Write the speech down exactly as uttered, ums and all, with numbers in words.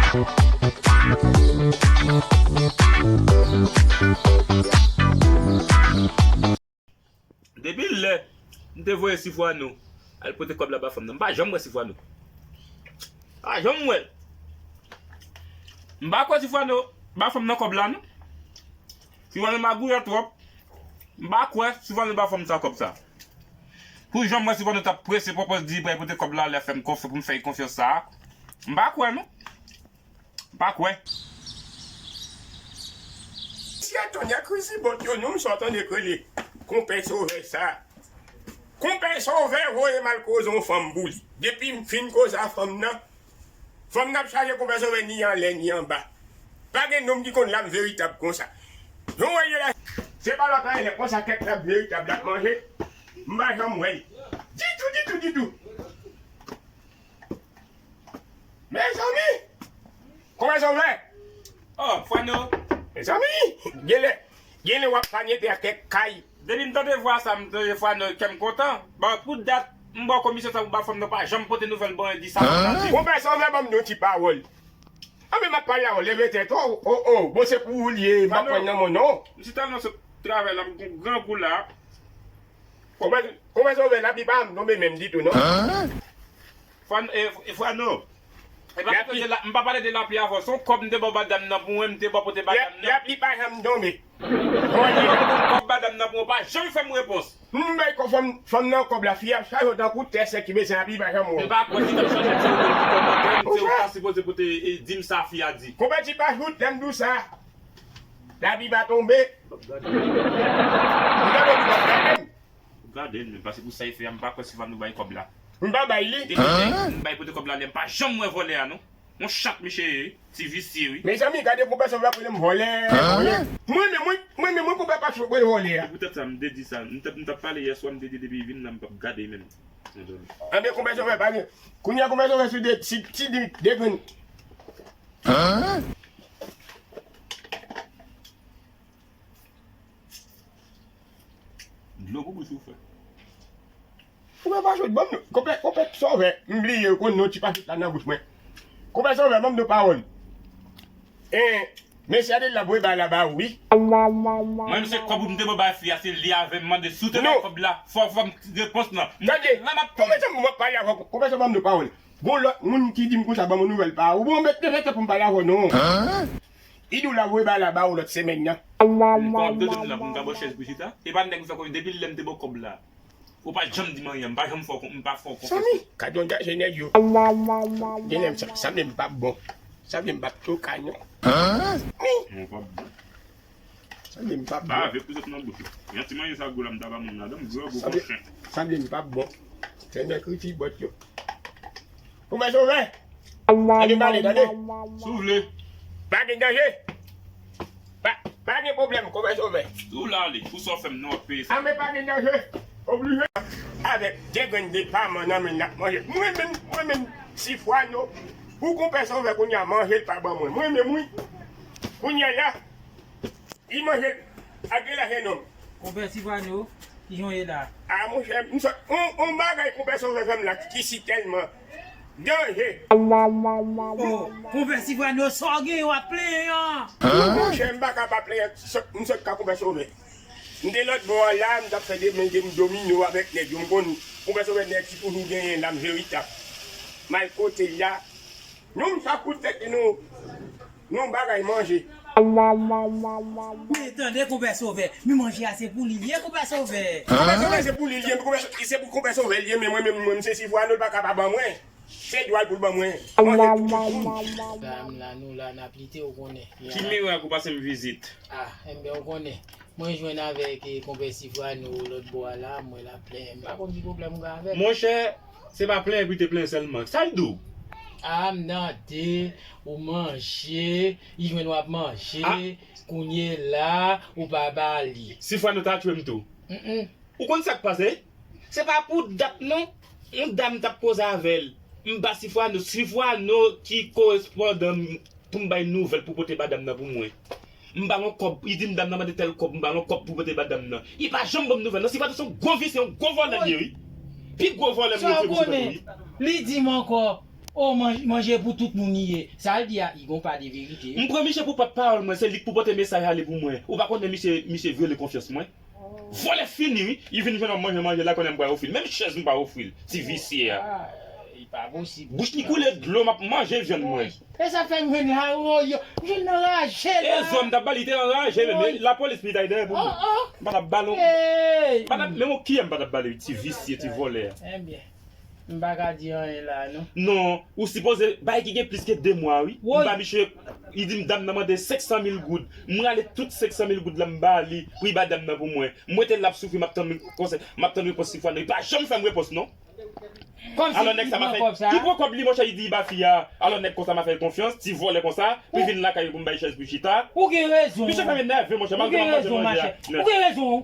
Depi lè m te voye Sifwano al pote kòb la ba fanm nan, m pa janm wè Sifwano. M pa janm wè l. M pa kwè Sifwano ba fanm nan kòb la, non. Sifwano magouya twòp. M pa kwè Sifwano ba fanm sa kòb sa. Pou jan m wè Sifwano t ap prese, pwopòz di li pral pote kòb la, lè fè m konf-, pou m fè l konfyans sa a. M pa kwè, non. M pa kwè. Sye Tonya Crazy Bot yo, non, m sot tande k rele konpè Sovè sa. Konpè Sovè voye m al koze yon fanm pou li. Depi m fin koze a fanm nan, fanm nan ap chaje konpè Sovè ni anlè ni anba. Pa gen nonm ki konn lam veritab konsa. Yon wè yo la, se pa lòt anyen, lè konsa kèk lam veritab la ap manje. M pa janm wè l. Ditou, ditou, ditou. Mezanmi! Kòman sa w fè? Oh, Fwano. Mezanmi! Genlè, genlè w ap panyete ak kèk kay. Depi m tande vwa sa, m tande Fwano, kè m kontan. Bon, pou dat, m ba w komisyon sa pou ba fanm nan, pa janm pote nouvèl ban, di sa fanm nan di. Konpè Sovè, ban m yon ti pawòl. Anben m ap pale avè w, leve tèt, oh, oh, oh, bon, se pou ou l ye, m pa pran nan men w non. M si tèlman sot travay la, m gon grangou la. Konpè, konpè Sovè, lapi pa janm tonbe menm ditou, non. Fwan-, e, e, Fwano. E pa Lapi. Pale de la, m pa pale de lapi avè w. Se yon kòb m te ba w, ba dam nan pou mwen, m te ba w pote ba dam nan. Lapi pa janm tonbe. Kòb ba dam nan pou mwen, pa janm fè m repons. M bay kòb fanm, fanm nan kòb la, fi a chaje w tankou tè sèk ki bezwen lapi pa janm wè w. M pa kwè si t ap chaje m, se ou menm ki kòmante m, se ou pa sipoze pote, e, di m sa fi a di. Konpè Ti Pachou, lè m di w sa, lapi pa tonbe. M ap gade. M gade w, m ap gade m. Gade l, men pase pou sa e fè a, m pa kwè si Fwano bay kòb la. M pa bay li. Depi lè m bay pote kòb la, lè m pa janm wè vòlè a, non. Yon chat misye ye, ti visye, wi. Mezanmi, gade konpè Sovè ap rele m vòlè, vòlè. Mwen menm, mwen, mwen menm, mwen konpè pa t rele vòlè a. Se poutèt sa, m te di sa. M t ap, m t ap pale yèswa, m te di depi vin la, m p ap gade menm. Anben, konpè Sovè, pa gen. Kounye a, konpè Sovè, sou de, si, si de, de grenn. Dlo pou bouch ou, frè. Konpè Pachou, ban m, konpè, konpè Sovè, m bliye, ou konn non Ti Pachou la nan bouch mwen. Konpè Sovè, ban m de pawòl. E, mesye a te la voye ba la ba ou, wi. Mwen, se kòb ou m te ba bay fi a, se li avè m mande si w te bay kòb la, fò, fò m repons nan. Tande, la m ap konpè Sovè, m ap pale avè w, konpè Sovè, ban m de pawòl. Gon lòt moun ki di m konsa, ban m yon nouvèl pa ou. Bon, mèt leve tèt pou m pale avè w, non. Li di w la voye ba la ba ou lòt semèn nan. M pa ap tande m la pou m ka ba w chèz pou chita. E pa nèg m fè konfyans depi lè m te ba w kòb la. Ou pa janm di m anyen, m pa janm fè w kon-, m pa fè w konfyans. Samy, gad yon danje nèg yo. Genlè m sa, sa vle m p ap bon. Sa vle m p ap tokay non. Non, w p ap bon. Sa vle m p ap bon. Ba avèk pou sot nan bouch ou. Yon ti manje sa gou la m ta ba moun ladan, m gwo gwo kon chen. Sa vle m p ap bon. Fè nèg riti bòt yo. Konpè Sovè. Tande pale, tande. Si w vle. Pa gen danje. Pa, pa gen pwoblèm, konpè Sovè. Si w la ale, pou sa w fè m nan w ap peye sa. Anben pa gen danje. Oblije. Avèk de grenn depaman nan men n ap manje. Mwen menm, mwen menm, si fwa nou, pou konpè Sovè kounye a manje l pa ban mwen. Mwen menm wi. Kounye a la, li manje l. Ak de lajan non. Konpè Sifwano, kijan w ye la? A monchè, m sot, on, on bagay konpè Sovè fè m la ki si tèlman danje. Oh, konpè Sifwano, sa w gen w ap plenyen an? Monchè, m pa ka pa plenyen, sot, m sot ka konpè Sovè. M te lòt bò a la, m t ap fè de men de m domino avèk nèg yo, m konn konpè Sovè nèg ki toujou genyen lam veritab. M al kote l la, nou m sa kout tèt nou, nou bagay manje. Men tande konpè Sovè, men manje a se pou li l ye konpè Sovè. Konpè Sovè se pou li l ye, men konpè So-, se pou konpè Sovè l ye, men mwen menm, mwen, m se Sifwano, l pa ka pa ban mwen. Se dwa l pou l ban mwen. Manje pou tout moun. Dam la, nou la, n ap lite, ou konnen. Ki mirak ou pase m vizit? Ah, enben, ou konnen. Mwen jwenn avèk, eh, konpè Sifwano lòt bò a la, mwen la plenyen. M pa konn ki pwoblèm ou gen avè l. Monchè, se pa plenyen pou te plenyen sèlman. Sa l di w? Ah, m tande ou manje, li jwenn w ap manje, kounye la, ou pa ba li. Sifwano ta tchwe m tou. Mm, mm. Ou konn sa k pase? Se pa pou dat non. Yon dam t ap koze avè l. M ba Sifwano, Sifwano ki korespondan m pou m bay nouvèl pou pote ba dam nan pou mwen. M ba l yon kòb, li di m dam nan mande tèl kòb, m ba l yon kòb pou pote ba dam nan. Li pa janm ban m nouvèl non. Sifwano se yon gwo visye, yon gwo vòlè l ye wi. Pi gwo vòlè m yo fè pou Sifwano wi. Li di m ankò, O, manje, manje pou tout moun li ye. Sa l di a, li gon pa de verite. M pran misye pou pòt pawòl mwen, se li k pou pote mesaj ale pou mwen. Ou pa konnen misye, misye vyole konfyans mwen. Vòlè fini wi. Li vin jwenn mwen manje, manje la konnen m pa ofri l. Menm chèz m pa ofri l. Ti visye a. Ah, li pa posib. Bouch li koule dlo, m ap manje vyann mwen. E sa fè m jwenn la, woy, m jwenn nan raje la. E zòn m t ap ba li te anraje menm. Woy. Lapolis li t ay dèyè pou mwen. Oh, oh. M pa t ap ba l. Hey. M pa t ap, menm yon kiyè m pa t ap ba li, ti visye, ti vòlè a. Ebyen, m pa ka di anyen la, non. Non, ou sipoze, bagay ki gen plis ke de mwa, wi. Woy. M ba misye, li di m dam nan mande senk san mil goud. M rale tout senk san mil goud la, m ba li, pou li ba dam nan pou mwen. M rete la ap soufri, m ap tann konsèy, m ap tann repons ti fwa, non. Li pa janm fè m repons, non. Kòmsi li pran kòb sa. Li pran kòb li, monchè, li di li ba fi a. Alò, nèg konsa m a fè l konfyans, ti vòlè konsa, pou l vin lakay pou m bay chèz pou l chita. Ou gen rezon. Misye fè m enève, monchè, m al manje manje a. Ou gen rezon, machè. Ou gen rezon.